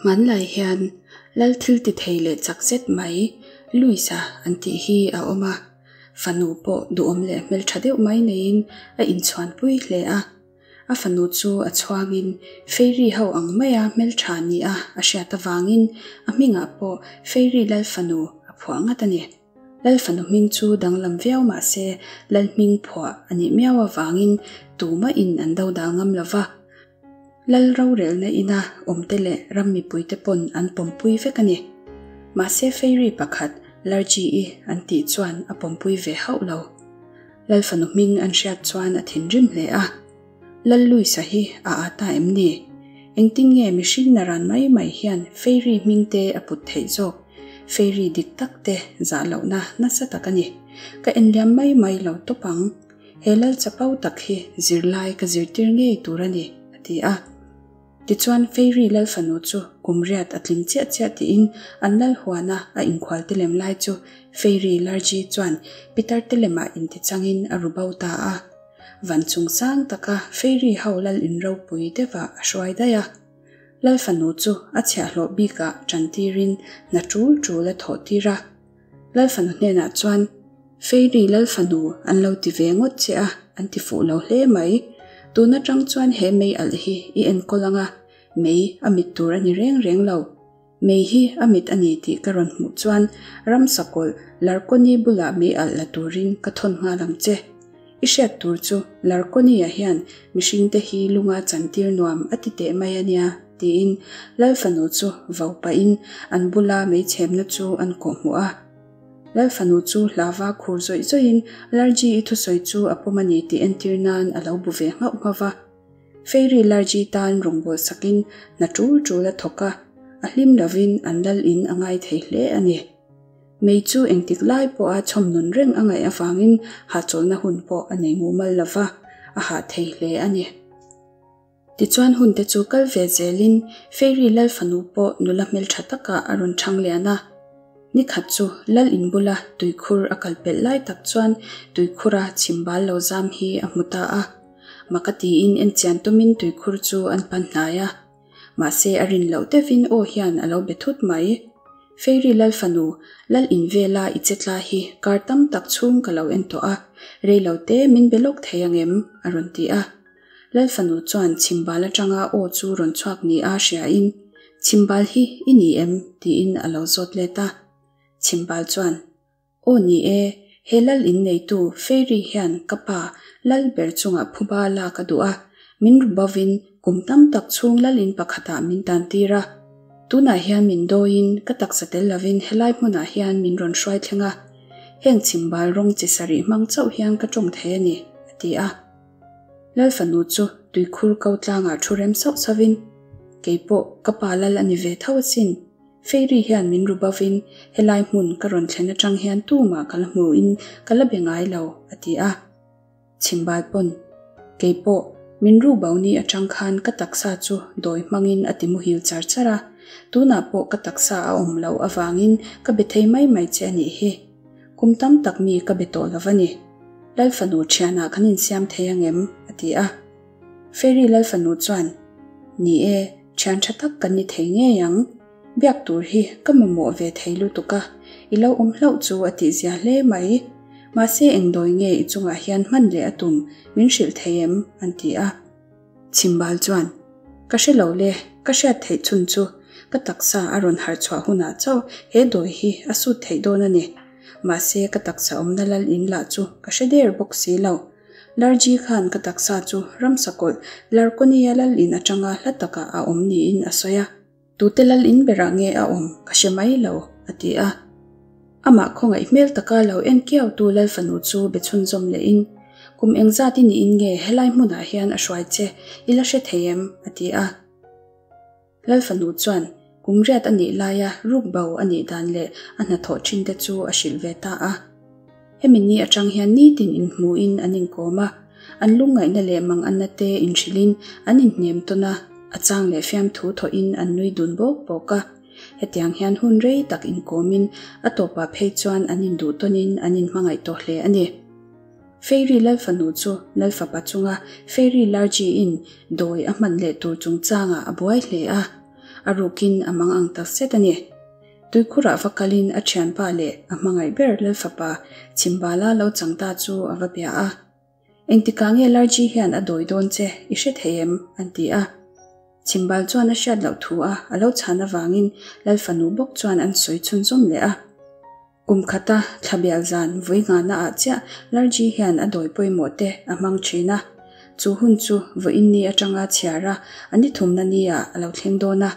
Hmanlai hian lal thil ti thei leh chak zet mai Louis-a an tih hi a awm a, fanu pawh duhawm leh hmeltha deuh mai neiin a inchhuanpui hle a. A fanu chu a chhuangin Fairy ho ang maia hmeltha nia a hriat avangin a hmingah pawh Fairy lal fanu a phuah ngat a ni. Lal fanu hming chu danglam viau mah se lal hming phuah a nih miau avangin tumahin an do dal ngam lo va. Lal rorelna ina awmte leh ram mipuite pawn an pawmpui vek a ni. Mahse Fairy pakhat Largie-i an tih chuan a pawmpui ve hauh lo. Lal fanu hming an hriat chuan a thinrim hle a. Lal Louis-a hi a â ta em ni? Engtin nge mihring naran mai mai hian Fairy hming te a put theih zawk? Fairy dik tak te zah lohna nasa tak a ni. Ka enliam mai mai lo tawp ang. He lal chapo tak hi zirlai ka zirtir ngei tur a ni, a ti a. Tichuan Fairy lal fanu chu kum riat a tling chiah chiah tiin an lal huana a inkhual te lem lai chu Fairy Largie chuan pitar te lemah intichangin a ru bo ta a. Van chung sang taka Fairy ho lal in ropui deuhah a hruai daih a. Lal fanu chu a chhiahhlawh bikah tantirin hna tul tul a thawh tir a. Lal fanu hnenah chuan, Fairy lal fanu an lo ti ve ngawt che a, an ti fuh lo hle mai. Tun atang chuan he mei alh hi i enkawl ang a, mei a mit tur a ni reng reng lo. Mei hi a mit a ni tih ka rawn hmuh chuan ramsakawlh Larkoni bulah mei alh la turin ka thawn nghal ang che. I hriat tur chu Larkoni-a hian mihringte hi lunga chantir nuam a ti teh mai a nia, tiin Lal fanu chu vo pahin an bula meichhemna chu an kawhhmuh a. Lal fanu chu hlava khur zawih zawihin Largie-i thusawi chu a pawm a ni tih entir nan a lo bu ve nghauh nghauh va. Fairy Largie tan rawngbâwl sakin hna ṭul ṭul a thawk a, a hlim lovin an lal in a ngai thei hle a ni. Mei chu engtik lai pawha chhawm nun reng a ngaih avangin hahchawlhna hun pawh a nei mumal lo va, a hah thei hle a ni. Tichuan hunte chu kal ve zelin Fairy lal fanu pawh nula hmeltha takah a rawn chhang lian a. Ni khat chu lal in bula tuikhur a kal pelh lai tak chuan tuikhura chhimbal lo zam hi a hmu ta a. Maka tiin enchian tumin tuikhur chu an pan hnai a. Mahse a rin loh deuhin aw hian a lo be thut mai. Fairy lal fanu, lal in vela i che tla hi kar tam tak chhung ka lo en tawh a, rei lo te min be lawk thei angem? a rawn ti a. Lal fanu chuan chhimbal atanga aw chu rawn chhuak ni a hriain, Chhimbal hi i ni em? tiin a lo zawt let a. Chhimbal chuan, Aw ni e, he lal in neitu Fairy hian ka pa lal ber chungah phuba lak a duh a, min ru bovin kum tam tak chhung lal in pakhatah min tan tir a. Tunah hian min dawiin ka taksa tel lovin helai hmunah hian min rawn hruai thleng a, heng chhimbal rawng chi sarih hmang chauh hian ka tawng thei a ni, a ti a. Lal fanu chu tuikhur ko tlangah thu rem sauh sauhin, Kei pawh ka pa lal a ni ve tho asin. Fairy hian min ru bovin helai hmun ka rawn thlen atang hian tumah ka la hmuin ka la be ngai lo, a ti a. Chhimbal pawn, Kei pawh min ru bo ni atang khan ka taksa chu dawi hmangin a ti muhil char char a, tunah pawh ka taksa a awm loh avangin ka be thei mai mai che a nih hi. Kum tam tak mi ka be tawh lo va ni. Lal fanu thianah kan insiam thei angem? a ti a. Fairy Lal fanu chuan, Ni e, thian tha tak kan ni thei ngei ang. Biak tur hi ka mamawh ve thei lutuk a, i lo awm hlauh chu a tihzia hle mai. Mahse eng dawi nge i chungah hian hman leh a tum min hrilh thei em? an ti a. Chhimbal chuan, Ka hre lo le, ka hriat theih chhun chu ka taksa a rawn harh chhuah hunah chauh he dawi hi a sut theih dawn a ni. Mahse ka taksa awmna lal in lah chu ka hre der bawk si lo. Largie khan ka taksa chu ramsakawlh Larkonia lal in atanga hla takah a awm niin a sawi a. Tute lal in berah nge a awm ka hre mai lo, a ti a. Amah khawngaih hmel taka lo en kiautu lal fanu chu be chhunzawm lehin, Kum engzat i niin nge helai hmunah hian a hruai che i la hre thei em? a ti a. Lal fanu chuan kum riat a nih laia ruk bo a nih dan leh a hnathawh thin te chu a hrilh ve ta a. Hemi ni atang hian nitin inhmuhin an inkawm a, an lungngaihna leh manganna te inhrilhin an inhnem tawn a, a chang leh fiamthu thawhin an nui dun bawk bawk a. Hetiang hian hun rei tak inkawmin a tawpah phei chuan an induh tawnin an inhmangaih tawh hle a ni. Fairy Lal fanu chu Lal fapa chunga Fairy Largie-in dawi a hman leh tur chungchangah a buai hle a. A rukin a mangang takzet a ni. Tuikhurah va kalin a thianpa leh a hmangaih ber Lalfapa Chhimbala lo chang ta chu a va bia a. Engtikah nge Larji hian a dawi dawn che i hre thei em? an ti a. Chhimbal chuan a hriat loh thu a a lo chhan avangin Lalfanu bawk chuan an sawi chhunzawm leh a. Kum khata thlabial zan vui nghahna ah chiah Larji hian a dawi pawimawh te a hmang thin a. Chu hun chu vawiin ni atanga chhiar a a ni thumna ni ah a lo thleng dawn a.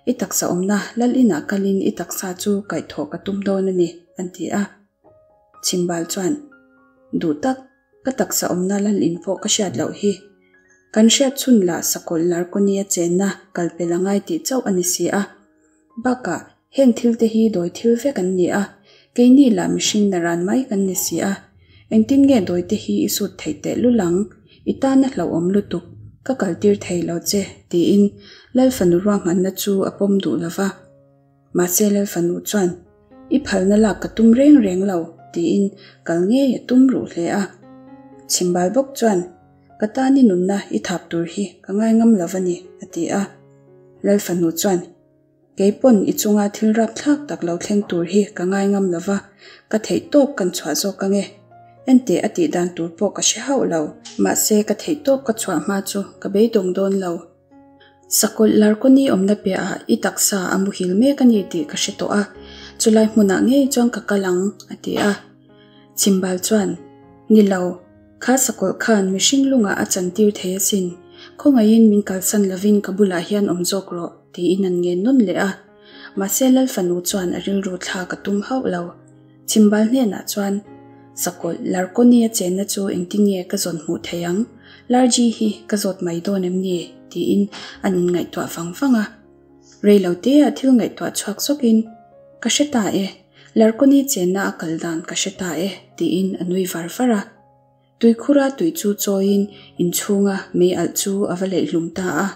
I taksa awmna lal inah kalin i taksa chu kaihthawh ka tum dawn a ni, an ti a. Chhimbal chuan, Duh tak, ka taksa awmna lal in pawh ka hriat loh hi. Kan hriat chhun lah sakawlh Larkawnia chenna kalpel a ngai tih chauh a ni si a. Bakah, heng thil te hi dawi thil vek an ni a, keini lah mihring naran mai kan ni si a. Engtin nge dawi te hi i sut theih teh lul ang? I tana hlauhawm lutuk, ka kaltir thei lo che, tiin Lalfanu ruahmanna chu a pawm duh lo va. Mahse Lalfanu chuan, I phalna lak ka tum reng reng lo, tiin kal ngei a tum ruh hle a. Chhimbal bawk chuan, Ka tan i nunna i thap tur hi ka ngai ngam lo va ni, a ti a. Lalfanu chuan, Kei pawn i chunga thil rapthlak tak lo thleng tur hi ka ngai ngam lo va, ka theih tawp kan chhuah zawk ange. Enteh a tih dan tur pawh ka hre hauh lo. Mahse ka theih tawp ka chhuah hma chu ka beidawng dawn lo. Sakawlh Larkawni awmna piahah i taksa a muhil mek a ni tih ka hre tawh a, chulai hmunah ngei chuan ka kal ang, a ti a. Chhimbal chuan, Ni lo, kha sakawlh khan mihring lungah a chantir thei asin, khawngaihin min kalsan lovin ka bulah hian awm zawk rawh, tiin an ngen nawn leh a. Mahse Lalfanu chuan a rilru thlak a tum hauh lo. Chhimbal hnenah chuan, Sakawlh, Larkawni a chenna chu engtin nge ka zawn hmuh theih ang? Larji hi ka zawt mai dawn em ni? tiin an inngaihtuah vang vang a. Rei lo te a thil ngaihtuah chhuak zawkin, Ka hre ta e, Larkawni chenna a kal dan ka hre ta e, tiin a nui var var a. Tuikhura tui chu chawiin inchhunga mei alh chu a va leihhlum ta a.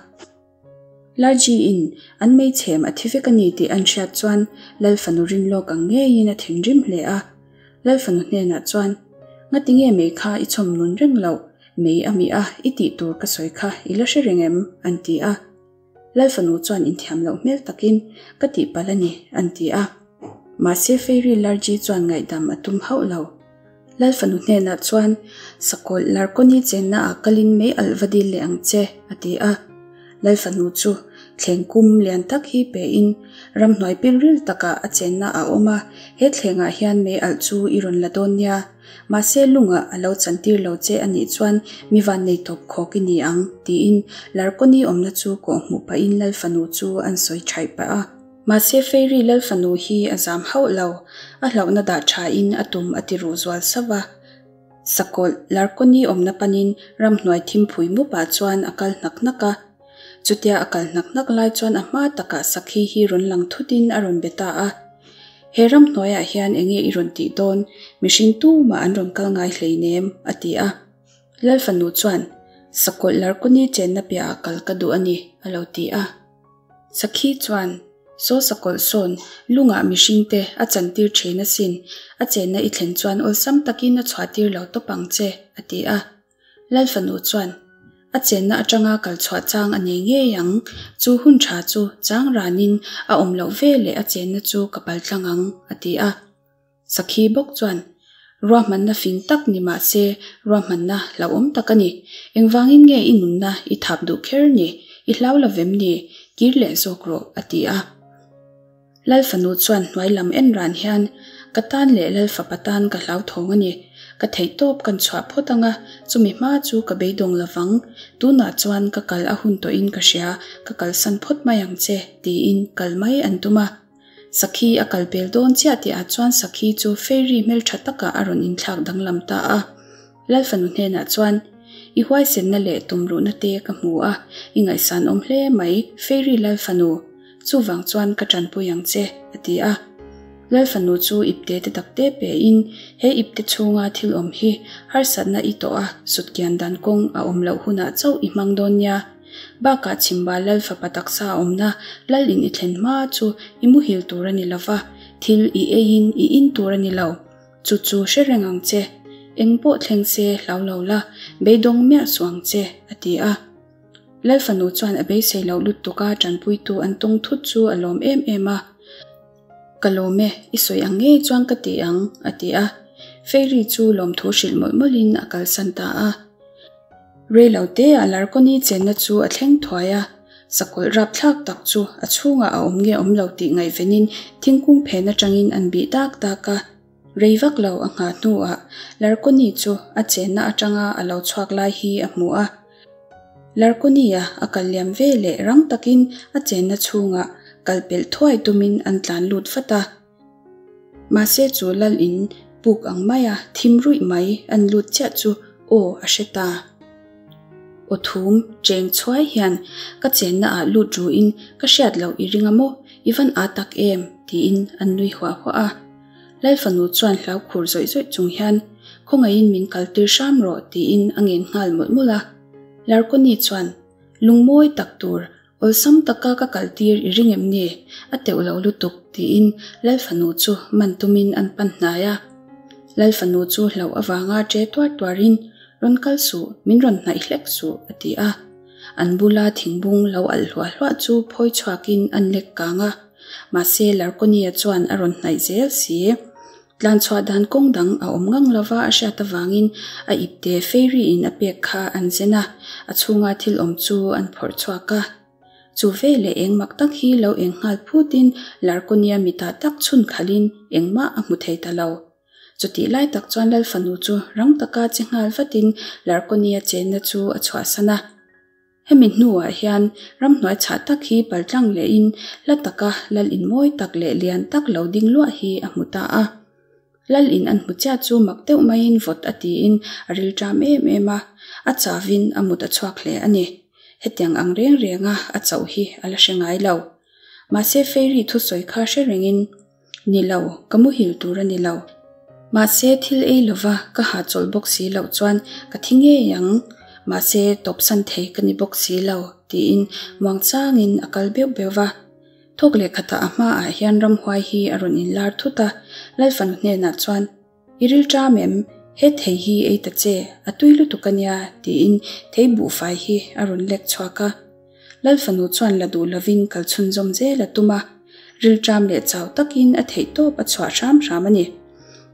Larji-in an meichhem a thi vek a ni tih an hriat chuan Lalfanu rinlawk ang ngeiin a thinrim hle a. Lalfanu hnenah chuan, Ngati nge mei kha i chhawm nun reng loh, mei a mih a i tih tur ka sawi kha i la hre reng em? an ti a. Lalfanu chuan inthiam loh hmel takin, Ka tihpalh a ni, an ti a. Mahse Fairy Larji chuan ngaihdam a tum hauh lo. Lalfanu hnenah chuan, Sakawlh Larkawni chenna ah kalin mei alh va dil leh ang che, a ti a. Lalfanu chu thleng kum lian tak hi pein ramhnuai pilril takah a chenna a awm a, he thlengah hian mei alh chu i rawn la dawn nia. Mahse lungah a lo chantir lo che a nih chuan mi vannei tawp khawk i ni ang, tiin Larkawni awmna chu kawhhmuh pahin Lalfanu chu an sawi thaih pah a. Mahse Fairy Lalfanu hi a zam hauh lo, a hlauhna dah thain a tum a ti ruh zual sauh a. Sakawlh Larkawni awmna panin ramhnuai thimphui mupah chuan a kal hnak hnak a. Chutia a kal hnak hnak lai chuan a hma takah sakhi hi rawn lang thutin a rawn be ta a. He ramhnuaiah hian enge i rawn tih dawn? Mihring tumah an rawn kal ngai hleinem, a ti a. Lalfanu chuan, Sakawlh Larkawni chenna piahah kal ka duh a ni, a lo ti a. Sakhi chuan, Saw sakawlh sawn, lungah mihringte a chantir thin asin, a chenna i thlen chuan awlsam takin a chhuahtir lo tawp ang che, a ti a. Lalfanu chuan, A chenna atanga kal chhuah chang a nei ngei ang, chu hun tha chu chang ranin a awm loh ve leh a chenna chu ka pal tlang ang, a ti a. Sakhi bawk chuan, Ruahmanna fing tak ni mah se, ruahmanna hlauhawm tak a ni. Engvangin nge i nunna i thap duh kher ni? I hlau lo vem ni? Kir leh zawk rawh, a ti a. Lalfanu chuan hnuai lam en ran hian, Ka tan leh Lalfapa tan ka hlauthawng a ni. Ka theihtawp kan chhuah phawt ang a, chumi hma chu ka beidawng lovang. Tunah chuan ka kal a hun tawhin ka hria, ka kalsan phawt mai ang che, tiin kal mai an tum a. Sakhi a kal pel dawn chiah tihah chuan Sakhi chu Fairy hmeltha takah a rawn inthlak danglam ta a. Lalfanu hnenah chuan, I huaisenna leh tumruhna te ka hmu a, i ngaihsan awm hle mai, Fairy Lalfanu. Chuvang chuan ka tanpui ang che, a ti a. Lalfanu chu ipte te takte pein, He ipte chhunga thil awm hi harsatna i tawh a, sutkian dan kawng a awm loh hunah chauh i hmang dawn nia. Bakah chhimba lal fapa taksa awmna lal in i thlen hma chu i muhil tur a ni lova, thil i eiin i in tur a ni lo. Chu chu hre reng ang che. Eng pawh thleng se hlau lo la, beidawng miah suh ang che, a ti a. Lal fanu chuan a beisei loh lutuk a tanpuitu an tawng thut chu a lawm em em a. Ka lawm e, i sawi ang ngei chuan ka ti ang, a ti a. Fairy chu lawmthu hrilh mawlh mawlhin a kalsan ta a. Rei lo te a Larkoni chenna chu a thleng thuai a, sakawlh rapthlak tak chu a chhungah a awm nge awm lo tih ngaihvenin thingkung phen atangin an bih dak dak a. Rei vak lo a nghah hnuah Larkoni chu a chenna atanga a lo chhuak lai hi a hmu a. Larkoni-a a kal liam ve leh rang takin a chenna chhungah kal pelh thuai tumin an tlan lut vat a. Mahse chu lal in puk ang maia thim ruih mai an lut chiah chu aw a hre ta. Aw thum cheng chhuai hian ka chenna ah lut ruin ka hriat loh i ring a maw i van aa tak em tiin an nui huah huah a. Lal fanu chuan hlau khur zawih zawih chung hian khawngaihin min kal tir hram rawh tiin a ngen nghal mawlh mawlh a. Larkoni chuan lungmawi tak tur Awlsam taka ka kaltir i ring em ni? A teuh lo lutuk, tiin Lal fanu chu man tumin an pan hnai a. Lal fanu chu hlauh avanga ṭe tuar tuarin, Rawn kal suh, min rawn hnaih hlek suh, a ti a. An bula thingbung lo alh hluah hluah chu phawi chhuakin an lek kang a. Mahse, Larkonia chuan a rawn hnaih zel si. Tlanchhuah dan kawng dang a awm ngang lova a hriat avangin a ipte fairy-in a pek kha an zen a, a chhunga thil awm chu an phawrh chhuak a. Chu veleh eng mak tak hi lo eng nghal phutin Larkonia mitah tak chhun khalhin engmah a hmu thei ta lo. Chutih lai tak chuan Lal fanu chu rang taka che nghal vatin Larkonia chenna chu a chhuahsan a. Hemi hnuah hian ramhnuai chhah tak hi paltlang lehin hla taka lal in mawi tak leh lian tak lo ding luah hi a hmu ta a. Lal in an hmu chiah chu mak deuh maiin vawt a tiin a rilṭam em em a, a chavin a mut a chhuak hle a ni. Hetiang ang reng renga a chauh hi a la hre ngai lo. Mahse Fairy thusawi kha hre rengin. Ni lo, ka muhil tur a ni lo. Mahse thil ei lova ka hahchawlh bawk si loh chuan ka thi ngei ang. Mahse tawpsan thei ka ni bawk si lo, tiin muangchangin a kal beuh beuh va. Thawk leh khatah a hmaah hian ramhuai hi a rawn inlar thut a, Lalfanu hnenah chuan, I rilṭam em? He thei hi ei ta che, a tui lutuk a nia, tiin thei buhfai hi a rawn lek chhuak a. Lal fanu chuan la duh lovin kal chhunzawm zel a tum a, rilṭam leh chau takin a theih tawp a chhuah hram hram a ni.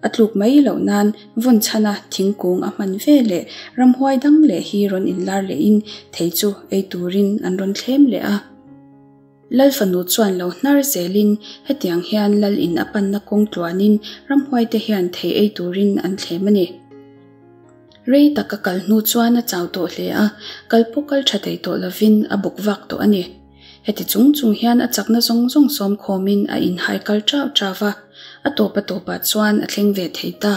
A tluk mai loh nan vawn chhana thingkung a hman ve leh ramhuai dang leh hi rawn inlar lehin thei chu ei turin an rawn thlem leh a. Lal fanu chuan lo hnar zelin hetiang hian lal in a panna kawng tluanin ramhuaite hian thei ei turin an thlem a ni. Rei tak a kal hnu chuan a chau tawh hle a, kal pawh kal tha thei tawh lovin a bawk vak tawh a ni. Heti chung chung hian a chakna zawng zawng sawm khawmin a inhai kal chau chau va, a tawp a tawpah chuan a thleng ve thei ta.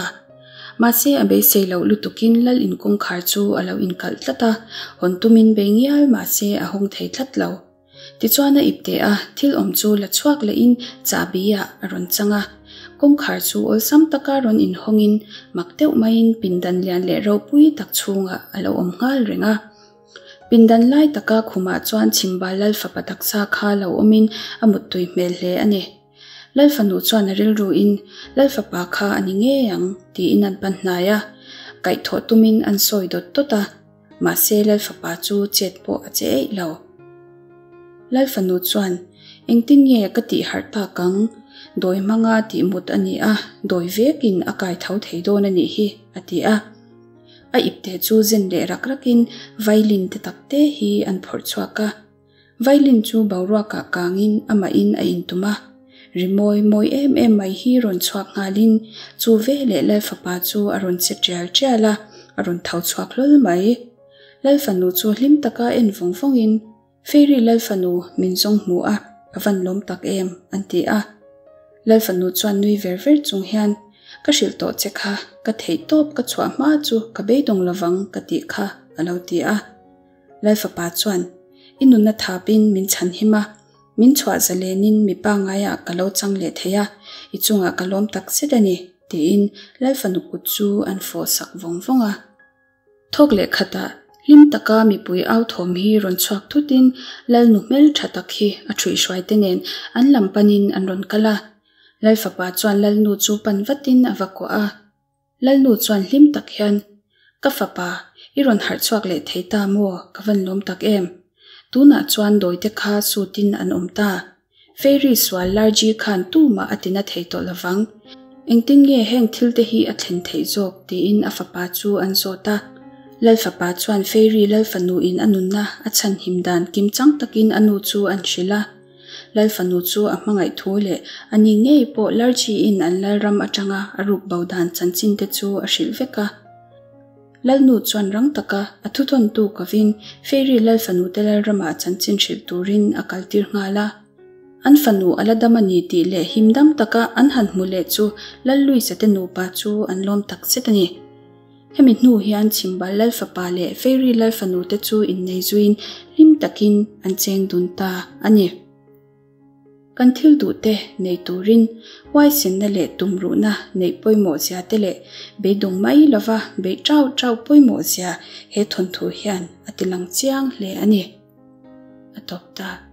Mahse a beisei loh lutukin lal in kawngkhar chu a lo inkalh tlat a, hawn tumin bei ngial mahse a hawng thei tlat lo. Tichuan a ip teh a, thil awm chu la chhuak lehin chahbi ah a rawn chang a. Kawngkhar chu awlsam taka rawn inhawngin mak deuh maiin pindan lian leh ropui tak chhungah a lo awm nghal reng a. Pindan lai taka khumah chuan chhimbal lal fapa taksa kha lo awmin a muttui hmel hle a ni. Lal fanu chuan a rilruin Lal fapa kha a ni ngei ang tiin an pan hnai a, kaihthawh tumin an sawi dawt dawt a. Mahse Lal fapa chu chet pawh a che eih lo. Lal fanu chuan, Engtin nge ka tih harh tak ang? Dawi hmanga tih mut a ni a, dawi vekin a kai tho thei dawn a nih hi, a ti a. A ipte chu zen leh rak rakin violin te tak te hi an phawrh chhuak a. Violin chu boruakah kangin amahin a intum a, rimawi mawi em em mai hi rawn chhuak nghalin chu veleh Lal fapa chu a rawn che tial tial a, a rawn tho chhuak hlawl mai. Lal fanu chu hlim taka en vawng vawngin, Fairy Lal fanu min zawng hmu a, ka van lawm tak em, an ti a. Lal fanu chuan nui ver ver chung hian, Ka hrilh tawh che kha, ka theih tawp ka chhuah hma chu ka beidawng lovang ka tih kha, a lo ti a. Lal fapa chuan, I nunna thapin min chhan him a, min chhuah zalenin mi pangaiah ka lo chang leh thei a, i chungah ka lawm tak zet a ni, tiin Lal fanu kut chu an fawh sak vawng vawng a. Thawk leh khatah hlim taka mipui au thawm hi rawn chhuak thutin Lal nu hmel tha tak hi a ṭhuihhruai te nen an lam panin an rawn kal a. Lal fapa chuan Lal nu chu pan vatin a va kuah a. Lalnu chuan hlim tak hian, Ka fapa, i rawn harh chhuak leh thei ta maw? Ka van lawm tak em? Tunah chuan dawite kha sutin an awm ta. Fairy sual Largie khan tumah a tina thei tawh lovang. Engtin nge heng thil te hi a thlen theih zawk? tiin a fapa chu an zawt a. Lal fapa chuan Fairy lal fanu in a nunna a chhanhim dan kimchang takin a nu chu an hrilh a. Lal fanu chu a hmangaih thu leh a ni ngei pawh Largie in an lalram atanga a ruk bo dan chanchin te chu a hrilh vek a. Lalnu chuan rang taka a thuthawntu kovin Fairy lal fanu te lalramah chanchin hrilh turin a kaltir nghal a. An fanu a la dam a ni tih leh him dam taka an han hmu leh chu Lal Luisa te nupa chu an lawm tak zet a ni. Hemi hnu hian Chhimbal lal fapa leh Fairy lal fanu te chu innei zuiin hlim takin an cheng dun ta a ni. Kan thil duh te nei turin huaisenna leh tumruhna neih pawimawh zia te leh beidawng mai lova beih chau chau pawimawh zia he thawnthu hian a ti lang chiang hle a ni. A tawp ta.